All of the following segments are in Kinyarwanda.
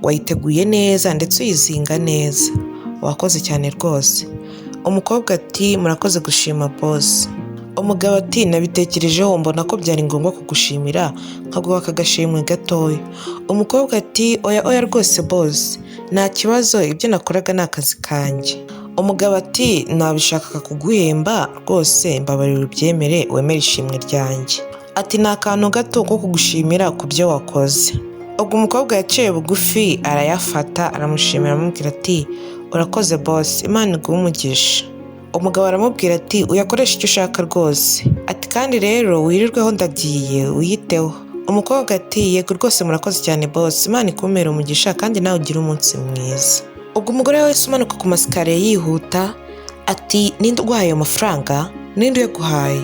Wayiteguye neza ndetse uyizinga neza, wakoze cyane rwose." Umukobwa ati: "Murakoze gushima, boss." Umugabo ati: "Nabitekerejeho mbona ko byari ngombwa kugushimira, nkaguha aka gashimwe gatoya." Umukobwa ati: "Oya, oya rwose boss, nta kibazo, ibyo nakoraga ni akazi kanjye." Umugabo ati: "Nabishakaga kuguhemba rwose, mbabarira ubyemere, wemere ishimwe ryanjye." Ati: "Ni akantu gato ko kugushimira ku byo wakoze." Ubwo umukobwa yaciye bugufi arayafata, aramushimira, aramubwira ati: "Urakoze boss, Imana iguhe umugisha." Umugabo aramubwira ati: "Uyakoreshe icyo ushaka rwose." Ati: "Kandi rero wirirweho, ndagiye, wiyiteho." Umukobwa ati: "Yego rwose, murakoze cyane boss, Imana ikumpere umugisha kandi nawe ugire umunsi mwiza." Ubwo umugore wese umanuka ku masikariye yihuta ati: "Ninde uguhaye ayo mafaranga? Ninde uyaguhaye?"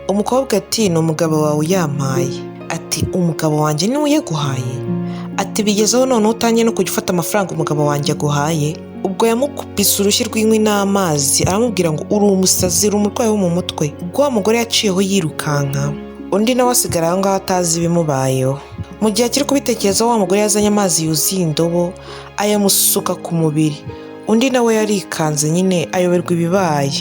Umukobwa ati: "Ni umugabo wawe uyampaye." Ati: "Umugabo wanjye niwe uyaguhaye?" Ati: "Bigezeho noneho utangiye no kujya ufata amafaranga umugabo wanjye aguhaye?" Ubwo yamukubise urushyi rw'inkwi n'amazi, aramubwira ngo: "Uri umusazi, uri umurwayi wo mu mutwe." Ubwo wa mugore yaciyeho yirukanka, undi nawe asigara aho ngaho atazi ibimubayeho. Mu gihe akiri kubitekerezaho, wa mugore yazanye amazi yuzuye indobo, ayamusuka ku mubiri. Undi nawe yarikanze nyine, ayoberwa ibibaye.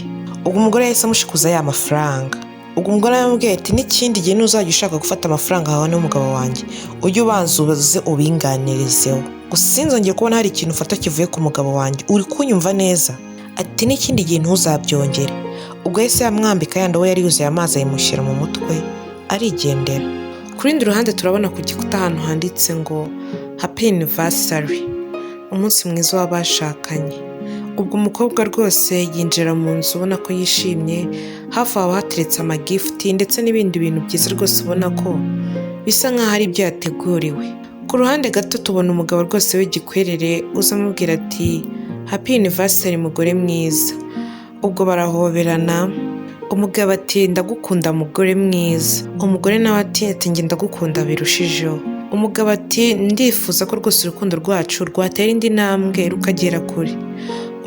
Ubwo umugore yahise amushikuza ya mafaranga. Ubwo umugore yaramubwiye ati: "N'ikindi gihe nuzajya ushaka gufata amafaranga hawe n'umugabo wanjye, ujye ubanza ubaze, ubinganirizeho. Gusa sinzongeye kubona hari ikintu ufata kivuye ku mugabo wanjye, uri kunyumva neza?" Ati: "N'ikindi gihe ntuzabyongere." Ubwo yahise yamwambika ya ndobo yari yuzuye amazi, ayimushyira mu mutwe, arigendera. Ku rundi ruhande turabona ku gikuta ahantu handitse ngo "Happy anniversary", umunsi mwiza w'abashakanye. Ubwo umukobwa rwose yinjira mu nzu ubona ko yishimye, hafi aho hateretse amagift ndetse n'ibindi bintu byiza rwose, ubona ko bisa nk'aho ari ibyo yateguriwe. Ku ruhande gato tubona umugabo rwose w'igikwerere uza amubwira ati: "Happy anniversary, mugore mwiza." Ubwo barahoberana. Umugabo ati: "Ndagukunda, mugore mwiza." Umugore nawe ati: "Njye ndagukunda birushijeho." Umugabo ati: "Ndifuza ko rwose urukundo rwacu rwatera indi ntambwe rukagera kure."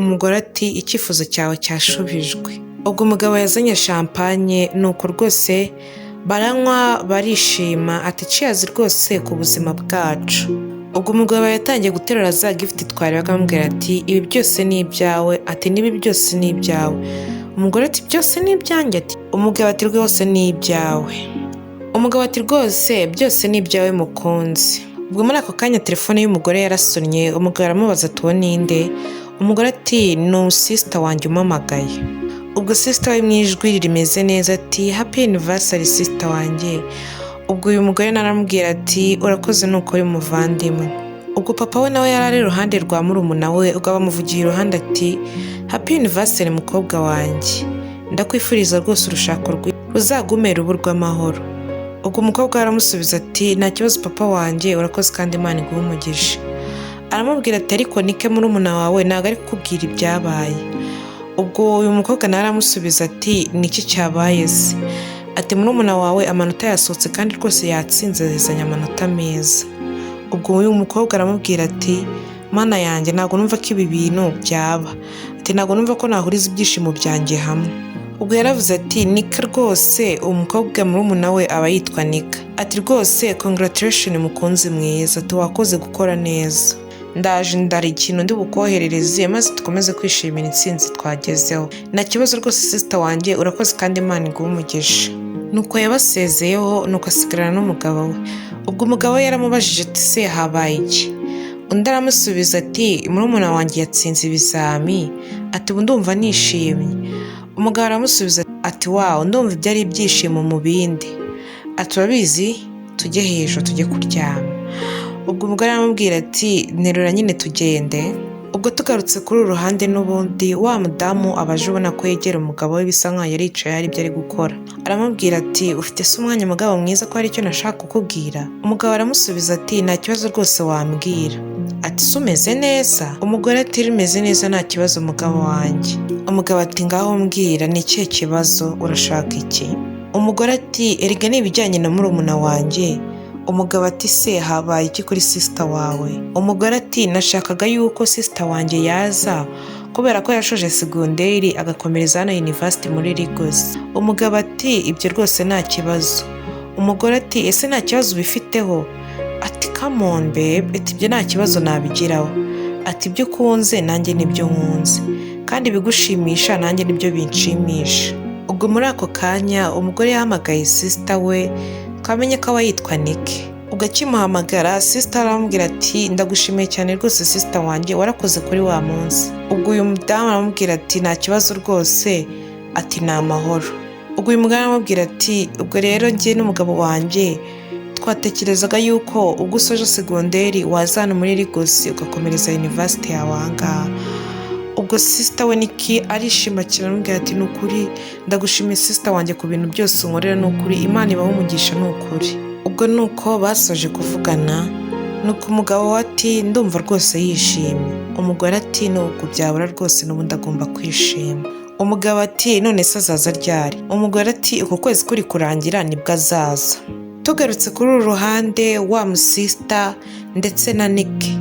Umugore ati: "Icyifuzo cyawe cyashubijwe." Ubwo umugabo yazanye champagne, nuko rwose baranywa, barishima, ati: "Cheers rwose ku buzima bwacu." Ubwo umugabo yatangiye guterura za gift twarebaga, amubwira ati: "Ibi byose ni ibyawe." Ati: "N'ibi byose ni ibyawe." Umugore ati: "Byose ni ibyanjye?" Ati, umugabo ati: "Rwose ni ibyawe." Umugabo ati: "Rwose byose ni ibyawe, mukunzi." Ubwo muri ako kanya telefone y'umugore yarasonnye. Umugabo aramubaza ati: "Uwo ninde?" Umugore ati: "Ni sister wanjye umpamagaye." Ubwo sister we mu ijwi rimeze neza ati: "Happy anniversary, sister wanjye." Ubwo uyu mugore naramubwira ati: "Urakoze ni ukuri, muvandimwe." Ubwo papa we nawe yari ari iruhande rwa murumuna we. Ubwo bamuvugiye iruhande ati: "Happy anniversary, mukobwa wanjye, ndakwifuriza rwose urushako ruzagume rube urw'amahoro." Ubwo umukobwa aramusubiza ati: "Nta kibazo, papa wanjye, urakoze kandi Imana iguhe umugisha." Aramubwira ati: "Ariko nike murumuna wawe ntabwo ari kukubwira ibyabaye." Ubwo uyu mukobwa nawe aramusubiza ati: "Niki cyabaye se?" Ati: "Murumuna wawe amanota yasohotse kandi rwose yatsinze, yazanye amanota meza." Ubwo uyu mukobwa aramubwira ati: "Mana yanjye, ntabwo numva ko ibi bintu byaba." Ati: "Ntabwo numva ko nahuriza ibyishimo byanjye hamwe." Ubwo yaravuze ati: "Nika rwose." Umukobwa murumuna we aba yitwa Nika. Ati: "Rwose congratulation, mukunzi mwiza." Ati: "Wakoze gukora neza, ndaje ndara ikintu ndi bukoherereze maze dukomeze kwishimira intsinzi twagezeho." "Nta kibazo rwose, sister wanjye, urakoze kandi Imana iguhe umugisha." Nuko yabasezeyeho, nuko asigarana n'umugabo we. Ubwo umugabo we yaramubajije ati: "Se habaye iki?" Undi aramusubiza ati: "Murumuna wanjye yatsinze ibizami." Ati: "Ubu ndumva nishimye." Umugabo aramusubiza ati: "Wow, ndumva ibyo ari ibyishimo mu bindi." Ati: "Urabizi, tujye hejuru tujye kuryama." Ubwo umugore aramubwira ati: "Nterura nyine tugende." Ubwo tugarutse kuri uru ruhande n'ubundi, wa mudamu abaje ubona ko yegera umugabo we, bisa nkaho yari yicaye hari ibyo ari gukora. Aramubwira ati: "Ufite se umwanya, mugabo mwiza, ko hari icyo nashaka kukubwira?" Umugabo aramusubiza ati: "Nta kibazo rwose, wambwira." Ati: "Se umeze neza?" Umugore ati: "Rimeze neza, nta kibazo, mugabo wanjye." Umugabo ati: "Ngaho mbwira, ni ikihe kibazo, urashaka iki?" Umugore ati: "Erega ni ibijyanye na murumuna wanjye." Umugabo ati: "Se habaye iki kuri sister wawe?" Umugore ati: "Nashakaga yuko sister wanjye yaza kubera ko yashoje segonderi agakomereza hano university muri Lagos." Umugabo ati: "Ibyo rwose nta kibazo." Umugore ati: "Ese nta kibazo ubifiteho?" Ati: "Come on babe," ati, "ibyo nta kibazo nabigiraho," ati, "ibyo ukunze nanjye nibyo nkunze, kandi ibigushimisha nanjye nibyo binshimisha." Ubwo muri ako kanya umugore yahamagaye sister we, twamenye ko aba yitwa Niki. Ubwo akimuhamagara, sister aramubwira ati: "Ndagushimiye cyane rwose sister wanjye, warakoze kuri wa munsi." Ubwo uyu mudamu aramubwira ati: "Nta kibazo rwose," ati, "ni amahoro." Ubwo uyu mugore aramubwira ati: "Ubwo rero njye n'umugabo wanjye twatekerezaga yuko ubwo usoje segonderi waza hano muri Lagos ugakomereza university yawe aha ngaha." Ubwo sister we Niki arishima cyane, aramubwira ati: "Ni ukuri ndagushimiye sister wanjye ku bintu byose unkorera, ni ukuri Imana ibahe umugisha, ni ukuri." Ubwo ni uko basoje kuvugana, nuko umugabo we ati: "Ndumva rwose yishimye." Umugore ati: "Nubwo byabura rwose, n'ubundi agomba kwishima." Umugabo ati: "None se azaza ryari?" Umugore ati: "Uku kwezi kuri kurangira nibwo azaza." Tugarutse kuri uru ruhande, wa musister ndetse na Niki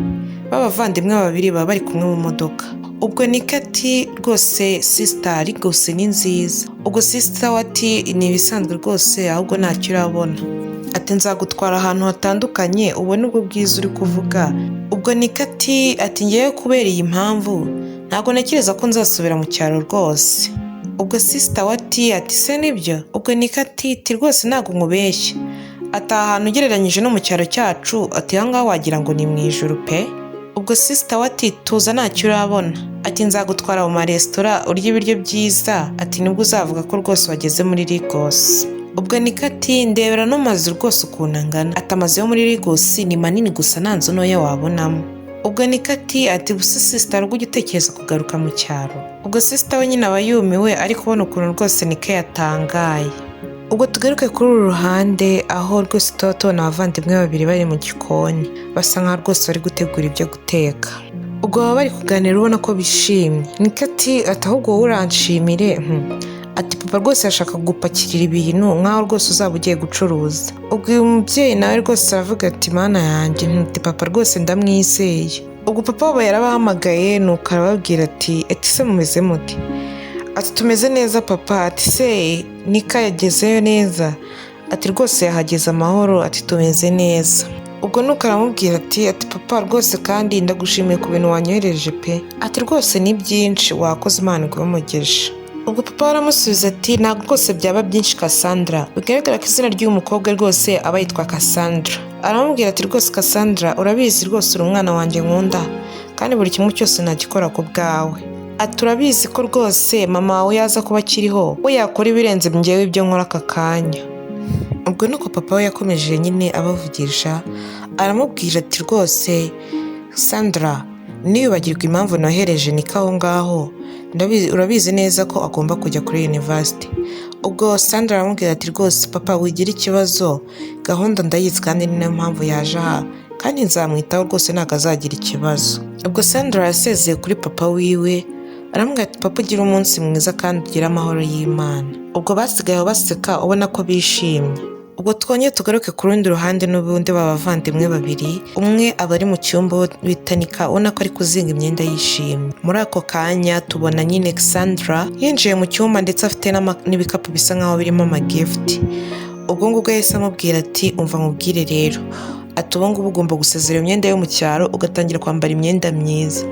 b'abavandimwe babiri baba bari kumwe mu modoka. Ubwo Niki ati: "Rwose sister, Lagos ni nziza." Ubwo sister we ati: "Ni ibisanzwe rwose, ahubwo ntacyo urabona," ati, "nzagutwara ahantu hatandukanye ubone ubwo bwiza uri kuvuga." Ubwo Niki ati: "Ngewe kubera iyi mpamvu ntabwo ntekereza ko nzasubira mu cyaro rwose." Ubwo sister we ati: "Se nibyo?" Ubwo Niki ati: "Rwose ntabwo nkubeshya," ati, "aha hantu ugereranyije no mu cyaro cyacu," ati, "aha ngaha wagira ngo ni mu ijuru pe." Ubwo sister we ati: "Tuza, ntacyo urabona," ati, "nzagutwara mu maresitora urya ibiryo byiza," ati, "nibwo uzavuga ko rwose wageze muri Lagos." Ubwo Niki ati: "Ndebera no mazu rwose ukuntu angana," ati, "amazu yo muri Lagos ni manini gusa, nta nzu ntoya wabonamo." Ubwo Niki ati: "Gusa sister, ubwo ujya utekereza kugaruka mu cyaro?" Ubwo sister we nyine aba yumiwe, ari kubona ukuntu rwose Niki yatangaye. Ubwo tugaruke kuri uru ruhande, aho rwose tuba tubona abavandimwe babiri bari mu gikoni, basa nkaho rwose bari gutegura ibyo guteka. Ubwo baba bari kuganira, ubona ko bishimye. Niki ati: "Ahubwo wowe uranshimire," ati, "papa rwose yashaka gupakirira ibintu nkaho rwose uzaba ugiye gucuruza." Ubwo uyu mubyeyi nawe rwose aravuga ati: "Mana yanjye," nti, "papa rwose ndamwizeye." Ubwo papa wabo yarabahamagaye, nuko arababwira ati: "Se mumeze muti?" Ati: "Tumeze neza papa." Ati: "Se Nika yagezeyo neza?" Ati: "Rwose yahageze amahoro," ati, "tumeze neza." Ubwo nuko aramubwira ati: "Papa rwose kandi ndagushimiye ku bintu wanyohereje pe," ati, "rwose ni byinshi, wakoze, Imana iguhe umugisha." Ubwo papa aramusubiza ati: "Ntabwo rwose byaba byinshi Cassandra." Bigaragara ko izina ry'uyu mukobwa rwose aba yitwa Cassandra. Aramubwira ati: "Rwose Cassandra, urabizi rwose uri umwana wanjye nkunda, kandi buri kimwe cyose nagikora ku bwawe," ati, "urabizi ko rwose mama wawe yaza kuba akiriho we yakora ibirenze njyewe ibyo nkora aka kanya." Ubwo nuko papa we yakomeje nyine abavugisha, aramubwira ati: "Rwose Sandra, niyubagirwa impamvu nohereje Nika aho ngaho, urabizi neza ko agomba kujya kuri university." Ubwo Sandra aramubwira ati: "Rwose papa, wigira ikibazo, gahunda ndayizi kandi ni nayo mpamvu yaje aha, kandi nzamwitaho rwose, ntabwo azagira ikibazo." Ubwo Sandra yasezeye kuri papa wiwe, aramubwira ati: "Papa, ugire umunsi mwiza kandi ugire amahoro y'Imana." Ubwo basigaye aho baseka, ubona ko bishimye. Ubwo twongeye tugaruke ku rundi ruhande, n'ubundi b'abavandimwe babiri, umwe aba ari mu cyumba bita Nika, ubona ko ari kuzinga imyenda yishimye. Muri ako kanya tubona nyine Sandra yinjiye mu cyumba, ndetse afite n'ibikapu bisa nkaho birimo amagift. Ubwo ngubwo yahise amubwira ati: "Umva nkubwire rero," ati, "ubu ngubu ugomba gusezera imyenda yo mu cyaro ugatangira kwambara imyenda myiza."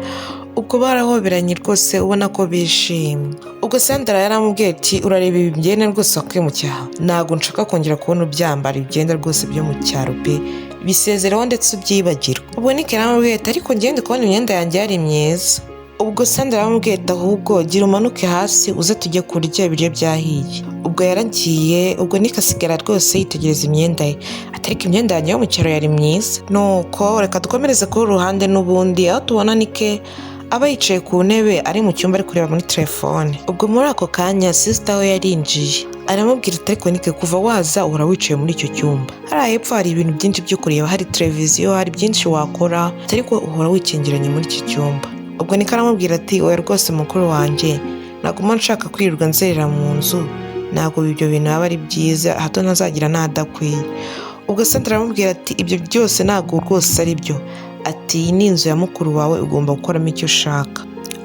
Ubwo barahoberanye rwose, ubona ko bishimye. Ubwo Sandra yaramubwiye ati: "Urareba ibi byenda rwose wakuye mu cyaro, ntabwo nshaka kongera kubona ubyambara, ibyenda rwose byo mu cyaro pe, bisezereho ndetse ubyibagirwe." Ubwo Nick yaramubwiye ati: "Ariko ngende kubona imyenda yanjye yari myiza." Ubwo Sandra yaramubwiye ati: "Ahubwo gira umanuke hasi uze tujye kurya, ibiryo byahiye." Ubwo yaragiye, ubwo Nick asigara rwose yitegereza imyenda ye, ati: "Ariko imyenda yanjye yo mu cyaro yari myiza." Nuko reka dukomereze kuri uru ruhande n'ubundi, aho tubona Nick aba yicaye ku ntebe ari mu cyumba, ari kureba muri telefone. Ubwo muri ako kanya sister we yarinjiye, aramubwira ati: "Ariko Nick, kuva waza uhora wicaye muri icyo cyumba, hariya hepfo hari ibintu byinshi byo kureba, hari televiziyo, hari byinshi wakora, ariko uhora wikingiranye muri iki cyumba." Ubwo Nick aramubwira ati: "Oya rwose mukuru wanjye, naguma nshaka kwirirwa nzerera mu nzu, ntabwo ibyo bintu aba ari byiza, hato ntazagira n'ahadakwiye." Ubwo Sandra aramubwira ati: "Ibyo byose ntabwo rwose ari byo," ati, "iyi ni inzu ya mukuru wawe, ugomba gukoramo icyo ushaka,"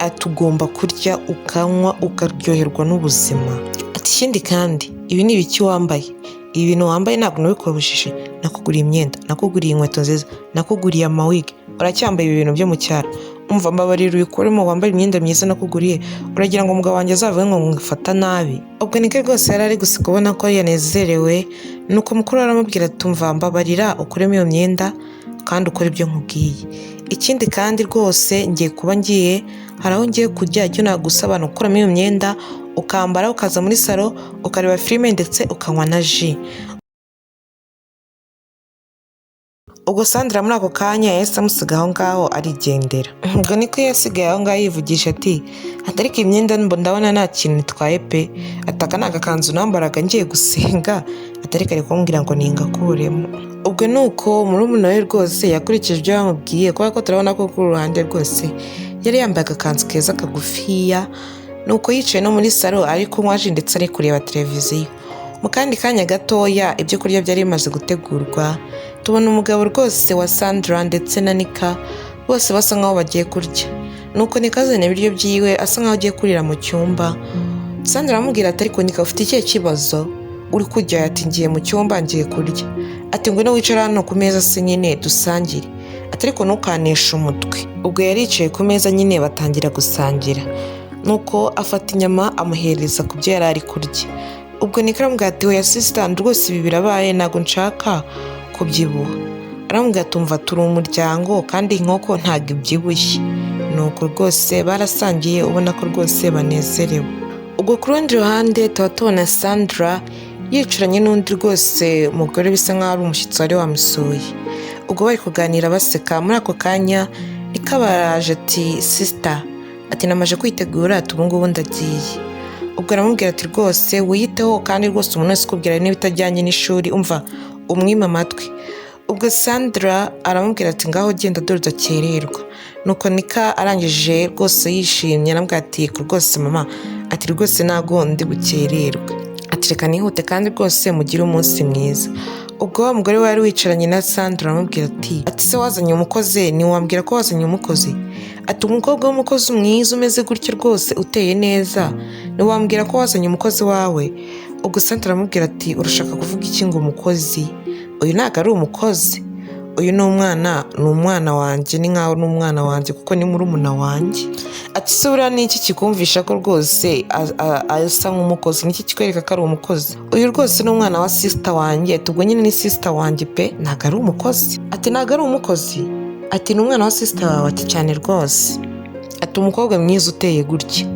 ati, "ugomba kurya, ukanywa, ukaryoherwa n'ubuzima," ati, "ikindi kandi ibi ni ibiki wambaye? Ibi bintu wambaye ntabwo nabikubujije, nakuguriye imyenda, nakuguriye inkweto nziza, nakuguriye amawigi, uracyambaye ibi bintu byo mu cyaro. Umva mbabarira ubikuremo wambaye imyenda myiza nakuguriye, uragira ngo umugabo wanjye azavuge ngo ngufata nabi. Ubwo Nika rwose yari ari guseka ubona ko yanezerewe, nuko mukuru we aramubwira ati umva mbabarira ukuremo iyo myenda kandi ukore ibyo nkubwiye. Ikindi kandi rwose ngiye kuba ngiye, hari aho ngiye kujya, icyo nagusaba ni ugukuramo iyo myenda ukambara ukaza muri salo ukareba filime ndetse ukanywa na ji. Ubwo Sandra muri ako kanya yahise amusiga aho ngaho arigendera. Ubwo niko yasigaye aho ngaho yivugisha ati atariko iyi myenda ndabona nta kintu itwaye pe, ati aka ni agakanzu nambaraga ngiye gusenga, atariko ari kumbwira ngo ningakuremo. Ubwo ni uko murumuna we rwose yakurikije ibyo bamubwiye, kubera ko turabona ko kuri uruhande rwose yari yambaye agakanzu keza kagufiya, nuko yicaye no muri salo ari kunywa ji ndetse ari kureba televiziyo. Mu kandi kanya gatoya ibyo kurya byari bimaze gutegurwa, tubona umugabo rwose wa Sandra ndetse na Nika bose basa nkaho bagiye kurya. Nuko Nika azana ibiryo byiwe asa nkaho agiye kurira mu cyumba. Sandra aramubwira ati ariko Nika ufite ikihe kibazo? Uri kurya? Ati ngiye mu cyumba ngiye kurya. Ati ngwino wicare hano ku meza se nyine dusangire. Ati ariko ntukanishe umutwe. Ubwo yari yicaye ku meza nyine batangira gusangira. Nuko afata inyama amuhereza ku byo yari ari kurya. Ubwo Nika aramubwira ati oya sister rwose ibi birabaye ntabwo nshaka kubyibuha. Aramubwira ati umva turi umuryango kandi inkoko ntabwo ibyibushye. Nuko rwose barasangiye ubona ko rwose banezerewe. Ubwo ku rundi ruhande tuba tubona Sandra yicaranye n'undi rwose mugore bisa nkaho ari umushyitsi wari wamusuye. Ubwo bari kuganira baseka, muri ako kanya Nika baraje ati sister, ati namaze kwitegura ati ubu ngubu ndagiye. Ubwo aramubwira ati rwose wiyiteho kandi rwose umuntu wese ukubwira n'ibitajyanye n'ishuri umva umwime amatwi. Ubwo Sandra aramubwira ati ngaho genda dore udakererwa. Nuko Nika arangije rwose yishimye aramubwira ati rwose mama, ati rwose ntabwo ndi bukererwe. Ati reka nihute kandi rwose mugire umunsi mwiza. Ubwo wa mugore wari wicaranye na Sandra aramubwira ati ati se wazanye umukozi, ntiwambwira ko wazanye umukozi? Ati umukobwa w'umukozi mwiza umeze gutya rwose uteye neza, ntiwambwira ko wazanye umukozi wawe? Ubwo Sandra aramubwira ati urashaka kuvuga iki ngo umukozi? Uyu ntabwo ari umukozi, uyu ni umwana, ni umwana wanjye, ni nkaho ni umwana wanjye kuko ni murumuna wanjye. Ati se buriya ni iki kikumvisha ko rwose asa nk'umukozi? Ni iki kikwereka ko ari umukozi? Uyu rwose ni umwana wa sister wanjye. Ati ubwo nyine ni sister wanjye pe, ntabwo ari umukozi. Ati ntabwo ari umukozi? Ati ni umwana wa sister wawe? Ati cyane rwose. Ati umukobwa mwiza uteye gutya.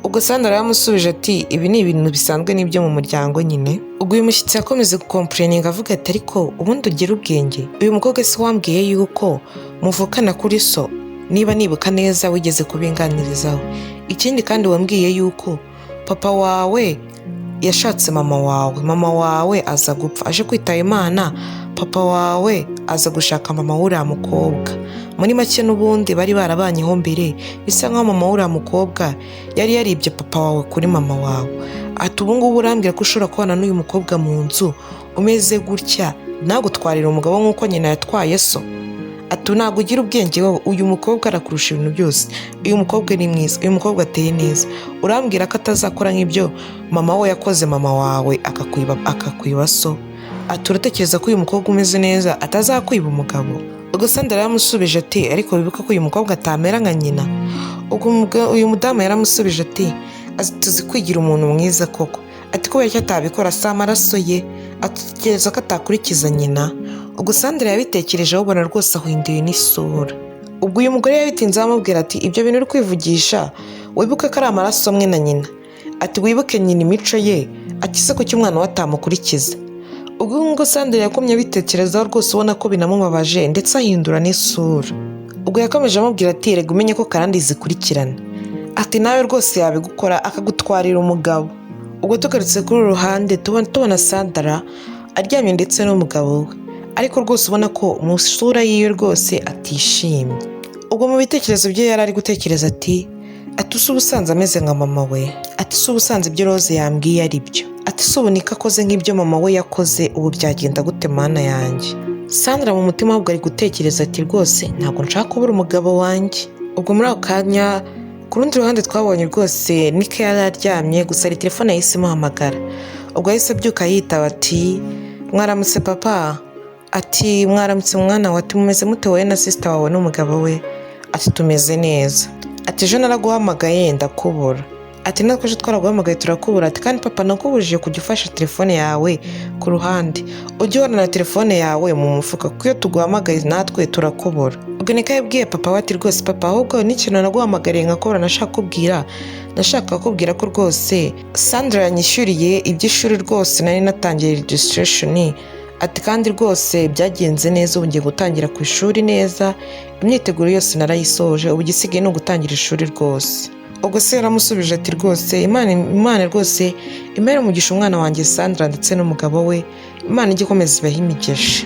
Ubwo Sandra yaramusubije ati ibi ni ibintu bisanzwe n'ibyo mu muryango nyine. Ubwo uyu mushyitsi yakomeje gukompureninga avuga ati ariko ubundi ugira ubwenge, uyu mukobwa se wambwiye yuko muvukana kuri so, niba nibuka neza wigeze kubinganirizaho. Ikindi kandi wambwiye yuko papa wawe yashatse mama wawe, mama wawe aza gupfa aje kwitaba Imana, papa wawe aza gushaka mama w'uriya mukobwa. Muri make n'ubundi bari barabanyeho mbere, bisa nkaho mama w'uriya mukobwa yari yaribye papa wawe kuri mama wawe. Ati ubu ngubu urambwira ko ushobora kubana n'uyu mukobwa mu nzu umeze gutya, ntagutwarire umugabo nk'uko nyina yatwaye so? Ati ntabwo ugira ubwenge wowe, uyu mukobwa arakurusha ibintu byose, uyu mukobwa ni mwiza, uyu mukobwa ateye neza, urambwira ko atazakora nk'ibyo mama we yakoze mama wawe akakwiba so? Ati uratekereza ko uyu mukobwa umeze neza atazakwiba umugabo? Ubwo Sandra yaramusubije ati ariko wibuka ko uyu mukobwa atamera nka nyina. Ubwo uyu mudamu yaramusubije ati tuzi kwigira umuntu mwiza koko. Ati kubera icyo atabikora si amaraso ye, atekereza ko atakurikiza nyina. Ubwo Sandra yabitekerejeho ubona rwose ahinduye n'isura. Ubwo uyu mugore yabitinzeho amubwira ati ibyo bintu uri kwivugisha wibuke ko ari amaraso amwe na nyina. Ati wibuke nyina imico ye, ati se kuki umwana we atamukurikiza? Ubwo ngubwo Sandra yakomye abitekerezaho rwose ubona ko binamubabaje ndetse ahindura n'isura. Ubwo yakomeje amubwira ati rega umenye ko karande zikurikirana. Ati nawe rwose yabigukora akagutwarira umugabo. Ubwo tugarutse kuri uru ruhande tubona Sandra aryamye ndetse n'umugabo we, ariko rwose ubona ko mu isura yiwe rwose atishimye. Ubwo mu bitekerezo bye yari ari gutekereza ati ati se ubusanzwe ameze nka mama we, ati se ubusanzwe ibyo Rose yambwiye ari byo, ati se ubu Nika akoze nk'ibyo mama we yakoze, ubu byagenda gute mana yanjye? Sandra mu mutima ahubwo ari gutekereza ati rwose ntabwo nshaka kubura umugabo wanjye. Ubwo muri ako kanya ku rundi ruhande twabonye rwose Nika yari aryamye, gusa hari telefone yahise imuhamagara. Ubwo yahise abyuka yitaba ati: "Mwaramutse papa." Ati: "Mwaramutse mwana we." Ati: "Mumeze mute wowe na sister wawe n'umugabo we?" Ati: "Tumeze neza." Ati: "Ejo naraguhamagaye ndakubura." Ati: "Natwe ejo twaraguhamagaye turakubura." Ati: "Kandi papa nakubujije kujya ufasha telefone yawe ku ruhande, ujye uhorana na telefone yawe mu mufuka, kuko iyo tuguhamagaye natwe turakubura." Ubwo niko yabwiye papa we ati: "Rwose papa, ahubwo n'ikintu naguhamagariye nkakubura, nashaka kukubwira ko rwose Sandra yanyishyuriye iby'ishuri, rwose nari natangiye registration." Ati: "Kandi rwose byagenze neza, ubu ngiye gutangira ku ishuri neza, imyiteguro yose narayisoje, ubu igisigaye ni ugutangira ishuri rwose." Ubwo se yaramusubije ati: "Rwose Imana rwose impere umugisha umwana wanjye Sandra ndetse n'umugabo we, Imana ijye ikomeza ibahe imigisha."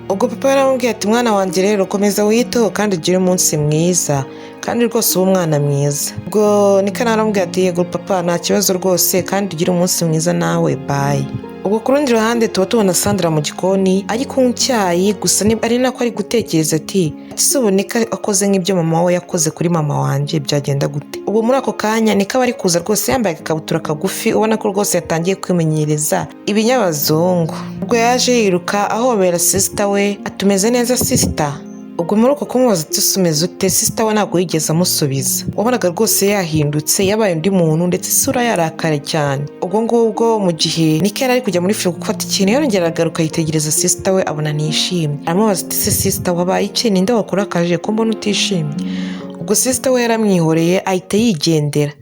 Ubwo papa yaramubwiye ati: "Mwana wanjye rero, komeza wiyiteho kandi ugire umunsi mwiza, kandi rwose ube umwana mwiza." Ubwo Nika aramubwira ati: "Yego papa, nta kibazo rwose, kandi ugire umunsi mwiza nawe, bye." Ubwo ku rundi ruhande tuba tubona Sandra mu gikoni ari kunywa icyayi, gusa ari nako ari gutekereza ati: "Ese ubu Nika akoze nk'ibyo mama we yakoze kuri mama wanjye, byagenda gute?" Ubwo muri ako kanya Nika aba ari kuza rwose yambaye agakabutura kagufi, ubona ko rwose yatangiye kwimenyereza ibinyabazungu. Ubwo yaje yiruka ahobera sister we, atumeze neza sister? Ubwo muri uko kumubaza ati: "Umeze ute sister?" we ntabwo yigeze amusubiza. Wabonaga rwose yahindutse, yabaye undi muntu, ndetse isura yarakaye cyane. Ubwo ngubwo mu gihe Nika yari ari kujya muri firigo gufata ikintu, yarongera aragaruka yitegereza sister we, abona ntiyishimye. Aramubaza ati: "Se sister, wabaye iki? Ninde wakurakaje ko mbona utishimye?" Ubwo sister we yaramwihoreye ahita yigendera,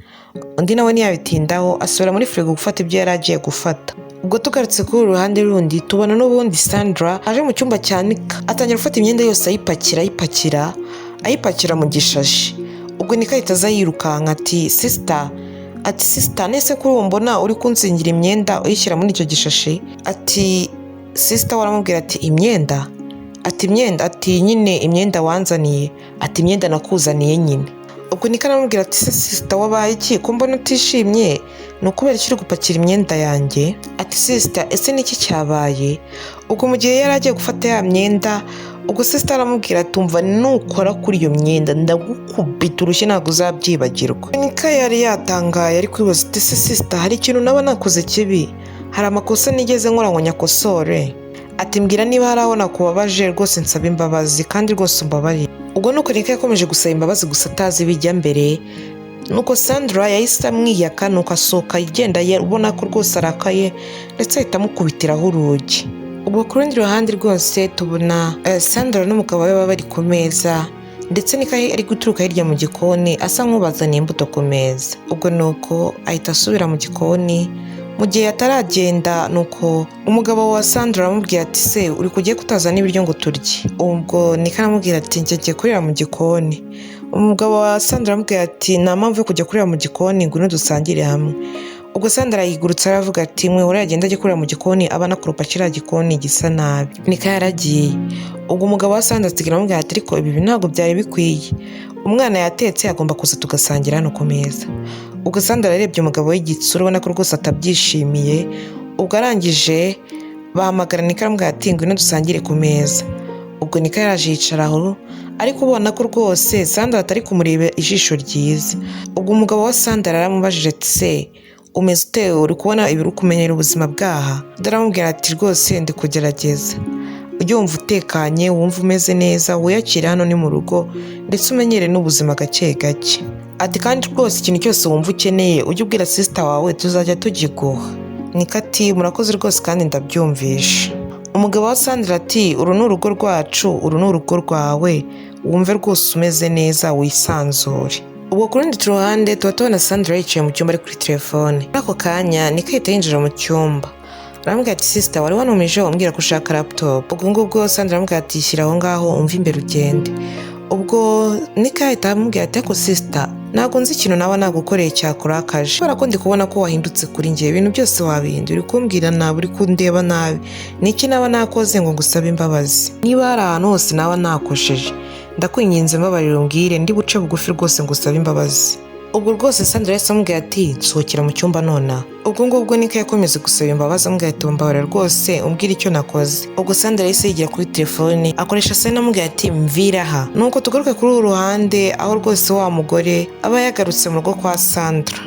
undi nawe ntiyabitindaho asubira muri firigo gufata ibyo yari agiye gufata. Ubwo tugarutse kuri uru ruhande rundi, tubona n'ubundi Sandra aje mu cyumba cya Nika, atangira gufata imyenda yose ayipakira, ayipakira, ayipakira mu gishashi. Ubwo Nika ahita aza yirukanka ati: "Sister." Ati: "Sister, nese kuri ubu mbona uri kunzingira imyenda uyishyira muri icyo gishashi?" Ati sister we aramubwira ati: "Imyenda?" Ati: "Imyenda." Ati: "Nyine imyenda wanzaniye." Ati: "Imyenda nakuzaniye nyine." Ubwo Nika aramubwira ati: "Se sister, wabaye iki ko mbona utishimye? Ni ukubera iki uri gupakira imyenda yanjye?" Ati: "Sister, ese niki cyabaye?" Ubwo mu gihe yari agiye gufata ya myenda, ubwo sister aramubwira ati: "Umva, nukora kuri iyo myenda ndagukubita urushyi, ntabwo uzabyibagirwa." Nika yari yatangaye, ari kwibaza ati: "Se sister, hari ikintu naba nakoze kibi? Hari amakosa nigeze nkora ngo nyakosore?" Ati: "Mbwira niba hari aho nakubabaje rwose nsaba imbabazi, kandi rwose umbabarire." Ubwo nuko Nika yakomeje gusaba imbabazi gusa atazi ibijya mbere. Nuko Sandra yahise amwiyaka, nuko asohoka agenda ubona ko rwose arakaye, ndetse ahita amukubitiraho urugi. Ubwo ku rundi ruhande rwose tubona Sandra n'umugabo we baba bari ku meza, ndetse Nika ari guturuka hirya mu gikoni asa nk'ubazaniye imbuto ku meza. Ubwo nuko ahita asubira mu gikoni. Mu gihe ataragenda, nuko umugabo wa Sandra aramubwira ati: "Se uri kugiye kutazana ibiryo ngo turye?" Ubwo Nika aramubwira ati: "Njye ngiye kurira mu gikoni." Umugabo wa Sandra aramubwira ati: "Nta mpamvu yo kujya kurira mu gikoni, ngwino dusangire hamwe." Ubwo Sandra yigurutse aravuga ati: "Mwihorere agenda ajye kurira mu gikoni, aba anakoropa kiriya gikoni gisa nabi." Nika yaragiye. Ubwo umugabo wa Sandra asigara aramubwira ati: "Ariko ibi ntabwo byari bikwiye, umwana yatetse, agomba kuza tugasangira hano ku meza." Ubwo Sandra yarebye umugabo w'igitsura, ubona ko rwose atabyishimiye. Ubwo arangije bahamagara Nika, aramubwira ati: "Ngwino dusangire ku meza." Ubwo Nika yaraje yicara aho, ariko ubona ko rwose Sandra atari kumureba ijisho ryiza. Ubwo umugabo wa Sandra yaramubajije ati: "Se umeze ute? Uri kubona ibiri kumenyera ubuzima bwaha?" Undi aramubwira ati: "Rwose ndi kugerageza. Ujye wumva utekanye, wumva umeze neza, wiyakire, hano ni mu rugo, ndetse umenyere n'ubuzima gake gake." Ati: "Kandi rwose ikintu cyose wumva ukeneye ujye ubwira sister wawe, tuzajya tugiguha." Nika ati: "Murakoze rwose kandi ndabyumvisha." Umugabo wa Sandra ati: "Uru ni urugo rwacu, uru ni urugo rwawe, wumve rwose umeze neza, wisanzure." Ubwo ku rundi ruhande tuba tubona Sandra yicaye mu cyumba ari kuri telefone. Muri ako kanya Nika ahita yinjira mu cyumba, aramubwira ati: "Sister, wari wanumije umbwira ko ushaka laptop." Ubwo ngubwo Sandra aramubwira ati: "Shyira aho ngaho, umve imbere ugende." Ubwo Nika ahita amubwira ati: "Ariko sister, ntabwo nzi ikintu naba nagukoreye cyakurakaje, kubera ko ndi kubona ko wahindutse kuri njye, ibintu byose wabihindura, uri kumbwira nabi, uri kundeba nabi. Ni iki naba nakoze ngo ngusabe imbabazi? Niba hari ahantu hose naba nakosheje, ndakwinginze mbabarira umbwire, ndi buce bugufi rwose ngusabe imbabazi." Ubwo rwose Sandra yahise amubwira ati: "Nsohokera mu cyumba nonaha." Ubwo ngubwo Nika yakomeza gusaba imbabazi, amubwira ati: "Mbabarira rwose umbwire icyo nakoze." Ubwo Sandra yahise yigira kuri telefone akoresha sena, amubwira ati: "Mvira aha." Nuko tugaruke kuri uru ruhande aho rwose wa mugore aba yagarutse mu rugo kwa Sandra.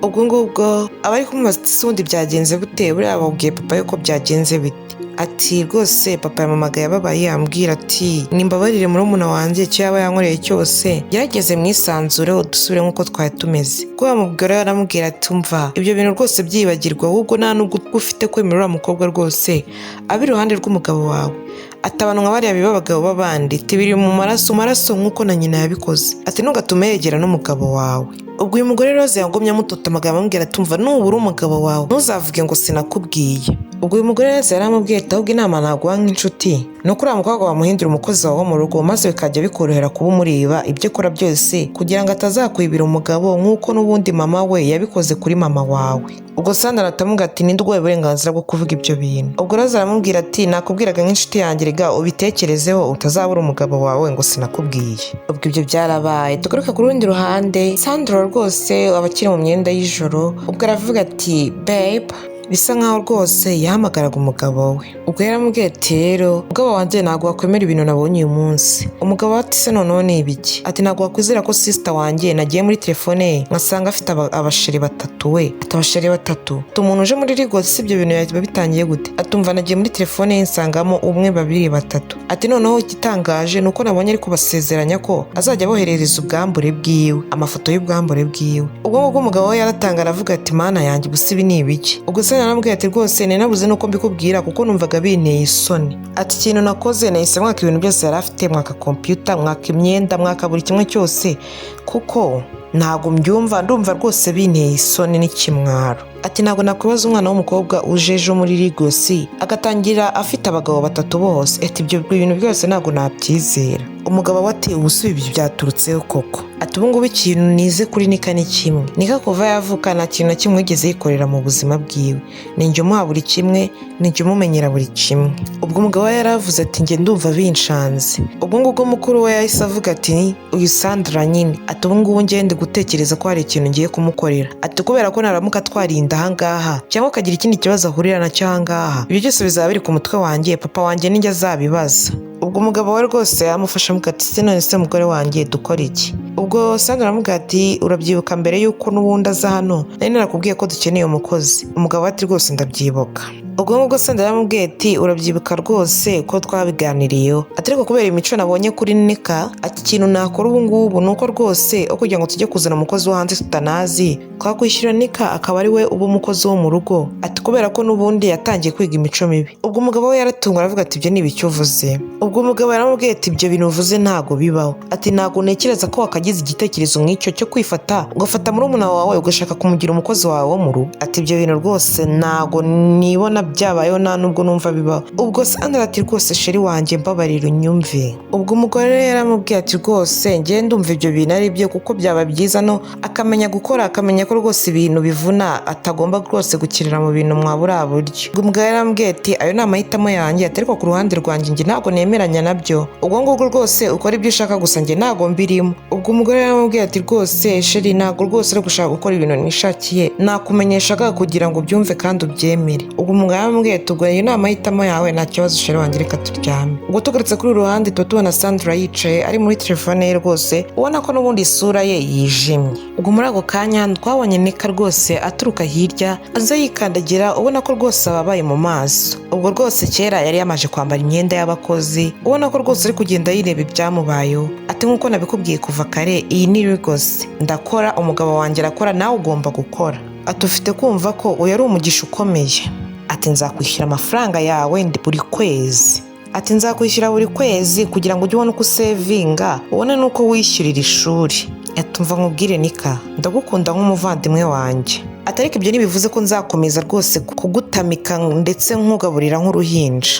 Ubwo ngubwo abari kumubaza ati "Se ubundi byagenze bute? Buriya babwiye papa yuko byagenze bite?" Ati rwose papa yampamagaye ababaye, ambwira ati nimbabarire murumuna wanjye, icyo yaba yankoreye cyose gerageze mwisanzure dusubire nk'uko twari tumeze. Ubwo bamubwira, aramubwira ati umva, ibyo bintu rwose byibagirwa, ahubwo nta nubwo ufite kwemera uriya mukobwa rwose abe iruhande rw'umugabo wawe. Ati abantu nka bariya biba abagabo b'abandi, ati biri mu maraso maraso nk'uko na nyina yabikoze. Ati ntugatume yegera n'umugabo wawe. Ubwo uyu mugore Rose yagumye amutota amagambo, amubwira ati umva, nubura umugabo wawe ntuzavuge ngo sinakubwiye. Ubwo uyu mugore Rose yaramubwiye ati ahubwo inama naguha nk'inshuti ni uko uriya mukobwa wamuhindura umukozi wawe wo mu rugo, maze bikajya bikorohera kuba umureba ibyo akora byose, kugira ngo atazakwibira umugabo nk'uko n'ubundi mama we yabikoze kuri mama wawe. Ubwo Sandra aramubwira ati ninde uguhaye uburenganzira bwo kuvuga ibyo bintu? Ubwo Rose aramubwira ati nakubwiraga nk'inshuti yanjye, rega ubitekerezeho utazabura umugabo wawe ngo sinakubwiye. Ubwo ibyo byarabaye. Tugaruka ku rundi ruhande, Sandra rwose aba akiri mu myenda y'ijoro. Ubwo aravuga ati babe, bisa nkaho rwose yahamagaraga umugabo we. Ubwo yaramubwiye ati rero umugabo wanjye, ntabwo wakwemera ibintu nabonye uyu munsi. Umugabo we ati se noneho ni ibiki? Ati ntabwo wakwizera ko sister wanjye nagiye muri telefone ye nkasanga afite abasheri batatu we. Ati abasheri batatu? Ati umuntu uje muri Lagos si ibyo bintu biba bitangiye gute? Ati umva, nagiye muri telefone ye nsangamo umwe, babiri, batatu. Ati noneho igitangaje ni uko nabonye ari kubasezeranya ko azajya aboherereza ubwambure bwiwe, amafoto y'ubwambure bwiwe. Ubwo ngubwo umugabo we yaratanga, aravuga ati mana yanjye, gusa ibi ni ibiki? Ubwo se yaramubwiye ati rwose nari nabuze nuko mbikubwira kuko numvaga binteye isoni. Ati ikintu nakoze, nahise mwaka ibintu byose yari afite, mwaka kompiyuta, mwaka imyenda, mwaka buri kimwe cyose, kuko ntabwo mbyumva, ndumva rwose binteye isoni n'ikimwaro. Ati ntabwo nakwibaza umwana w'umukobwa uje ejo muri Lagos agatangira afite abagabo batatu bose. Ati ibyo bintu byose ntabwo nabyizera. Umugabo we ati ubu si ibyo byaturutseho koko? Ati ubu ngubu ikintu nize kuri Nika ni kimwe: Nika kuva yavuka nta kintu na kimwe yigeze yikorera mu buzima bwiwe, ni njye umuha buri kimwe, ni njye umumenyera buri kimwe. Ubwo umugabo we yaravuze ati njye ndumva binshanze. Ubwo ngubwo mukuru we yahise avuga ati uyu Sandra nyine, ati ubu ngubu njye ndi gutekereza ko hari ikintu ngiye kumukorera. Ati kubera ko naramuka atwarinda ahangaha cyangwa akagira ikindi kibazo ahurira nacyo ahangaha, ibyo byose bizaba biri ku mutwe wanjye, papa wanjye nijya azabibaza. Ubwo umugabo we rwose yamufashe, amuga ati se none se mugore wanjye, dukora iki? Ubwo Sandra aramubwira ati urabyibuka mbere y'uko n'ubundi aza hano nari narakubwiye ko dukeneye umukozi? Umugabo ati rwose ndabyibuka. Ubwo ngubwo Sandra yaramubwiye ati urabyibuka rwose ko twabiganiriyeho. Ati ariko kubera imico nabonye kuri Nika, ati ikintu nakora ubu ngubu ni uko rwose aho kugira ngo tujye kuzana umukozi wo hanze tutanazi, twakwishyura Nika akaba ari we uba umukozi wo mu rugo. Ati kubera ko n'ubundi yatangiye kwiga imico mibi. Ubwo umugabo we yaratungwa, aravuga ati ibyo ni ibiki uvuze? Ubwo umugabo yaramubwiye ati ibyo bintu uvuze ntabwo bibaho. Ati ntabwo ntekereza ko wakagize igitekerezo nk'icyo cyo kwifata ugafata murumuna wawe ugashaka kumugira umukozi wawe wo mu rugo. Ati ibyo bintu rwose ntabwo nibona byabayeho, nta nubwo numva bibaho. Ubwo Sandra ati rwose chéri wanjye, mbabarira unyumve. Ubwo umugore yaramubwiye ati rwose njye ndumva ibyo bintu ari byo, kuko byaba byiza no akamenya gukora, akamenya ko rwose ibintu bivuna, atagomba rwose gukirira mu bintu mwa buriya buryo. Ubwo umugabo yaramubwiye ati ayo ni amahitamo yanjye, ati ariko ku ruhande rwanjye njye ntabwo nemeranya nabyo. Ubwo ngubwo rwose ukora ibyo ushaka, gusa njye ntabwo mbirimo. Ubwo umugore yaramubwiye ati rwose chéri, ntabwo rwose uri gushaka gukora ibintu nishakiye, nakumenyeshaga kugira ngo ubyumve kandi ubyemere. Ubwo umugabo yaramubwiye ati ubwo ayo ni amahitamo yawe, nta kibazo chéri wanjye, reka turyame. Ubwo tugarutse kuri uru ruhande, tuba tubona Sandra yicaye ari muri telefone ye rwose, ubona ko n'ubundi isura ye yijimye. Ubwo muri ako kanya twabonye Nika rwose aturuka hirya aza yikandagira, ubona ko rwose ababaye mu maso. Ubwo rwose kera yari yamaze kwambara imyenda y'abakozi, ubona ko rwose ari kugenda yireba ibyamubayeho. Ati nk'uko nabikubwiye kuva kare, iyi ni Lagos, ndakora, umugabo wanjye arakora, nawe ugomba gukora. Ati ufite kumva ko uyu ari umugisha ukomeye. Ati nzakwishyura amafaranga yawe buri kwezi. Ati nzakwishyura buri kwezi kugira ngo ujye ubona uko usevinga, ubone n'uko wishyurira ishuri. Ati umva nkubwire Nika, ndagukunda nk'umuvandimwe wanjye. Ati ariko ibyo ntibivuze ko nzakomeza rwose kugutamika ndetse nkugaburira nk'uruhinja.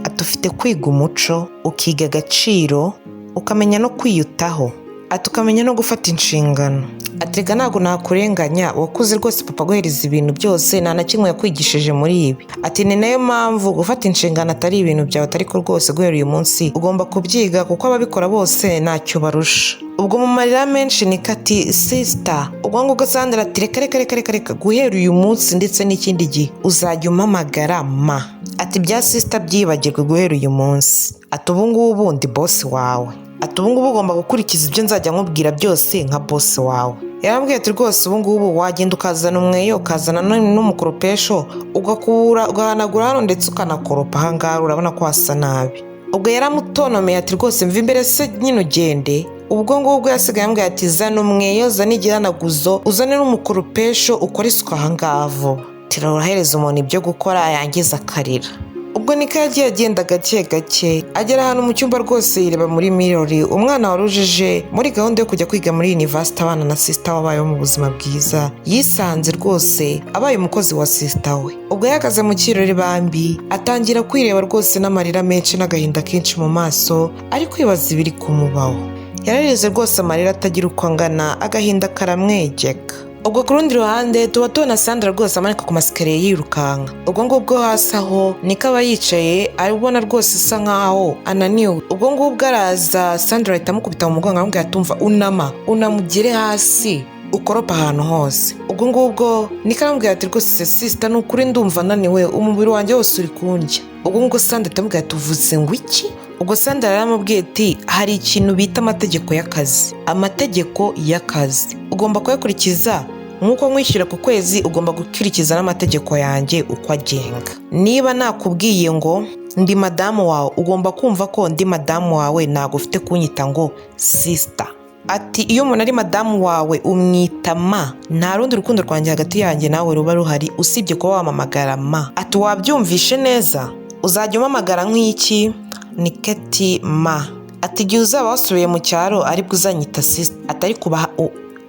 Ati ufite kwiga umuco, ukiga agaciro, ukamenya no kwiyitaho. Ati ukamenya no gufata inshingano. Ati rega ntabwo nakurenganya, wakuze rwose papa aguhereza ibintu byose, nta na kimwe yakwigishije muri ibi. Ati ni nayo mpamvu gufata inshingano atari ibintu byawe, ariko rwose guhera uyu munsi ugomba kubyiga, kuko ababikora bose ntacyo barusha. Ubwo mu marira menshi Nika ati sister. Ubwo ngubwo Sandra ati reka reka reka reka reka, guhera uyu munsi ndetse n'ikindi gihe uzajya umpamagara ma. Ati bya sister byibagirwe guhera uyu munsi. Ati ubu ngubu ndi boss wawe. Ati ubu ngubu ugomba gukurikiza ibyo nzajya nkubwira byose nka boss wawe. Yarambwiye ati rwose ubu ngubu wagenda ukazana umweyo, ukazana n'umukoropesho, ugakubura, ugahanagura hano ndetse ukanakoropa ahangaha, urabona ko hasa nabi. Ubwo yaramutonomeye ati rwose mva imbere se nyine ugende. Ubwo ngubwo yasigaye ambwira ati zana umweyo, zana igihanaguzo, uzane n'umukoropesho, ukore isuku ahangaha vuba. Turahereza umuntu ibyo gukora yangiza akarira. Ubwo Nika yagiye agenda gake gake, agera ahantu mu cyumba rwose yireba muri mirror. Umwana wari ujije muri gahunda yo kujya kwiga muri university abana na sister wabayeho mu buzima bwiza, yisanze rwose abaye umukozi wa sister we. Ubwo yahagaze mu kirori bambi, atangira kwireba rwose n'amarira menshi n'agahinda kenshi mu maso, ari kwibaza ibiri kumubaho. Yararize rwose amarira atagira uko angana, agahinda karamwegeka. Ubwo ku rundi ruhande tuba tubona Sandra rwose amanika ku masikariye yirukanka. Ubwo ngubwo hasi aho Niko aba yicaye, arabona rwose asa nkaho ananiwe. Ubwo ngubwo araza, Sandra ahita amukubita mu mugongo, aramubwira ati umva, unama, unama ugere hasi ukoropa ahantu hose. Ubwo ngubwo Niko aramubwira ati rwose sister, ni ukuri ndumva ananiwe, umubiri wanjye wose uri kundya. Ubwo ngubwo Sandra ahita amubwira ati uvuze ngo iki? Ubwo Sandra yaramubwiye ati hari ikintu bita amategeko y'akazi, amategeko y'akazi ugomba kuyakurikiza. Nk'uko nkwishyura ku kwezi, ugomba gukurikiza n'amategeko yanjye uko agenga. Niba nakubwiye ngo ndi madamu wawe, ugomba kumva ko ndi madamu wawe, ntabwo ufite kunyita ngo sister. Ati iyo umuntu ari madamu wawe umwita ma, nta rundi rukundo rwanjye hagati yanjye nawe ruba ruhari usibye kuba wamamagara ma. Ati wabyumvishe neza, uzajya umamagara nk'iki? Ni Keti ma. Ati igihe uzaba wasubiye mu cyaro aribwo uzanyita sister,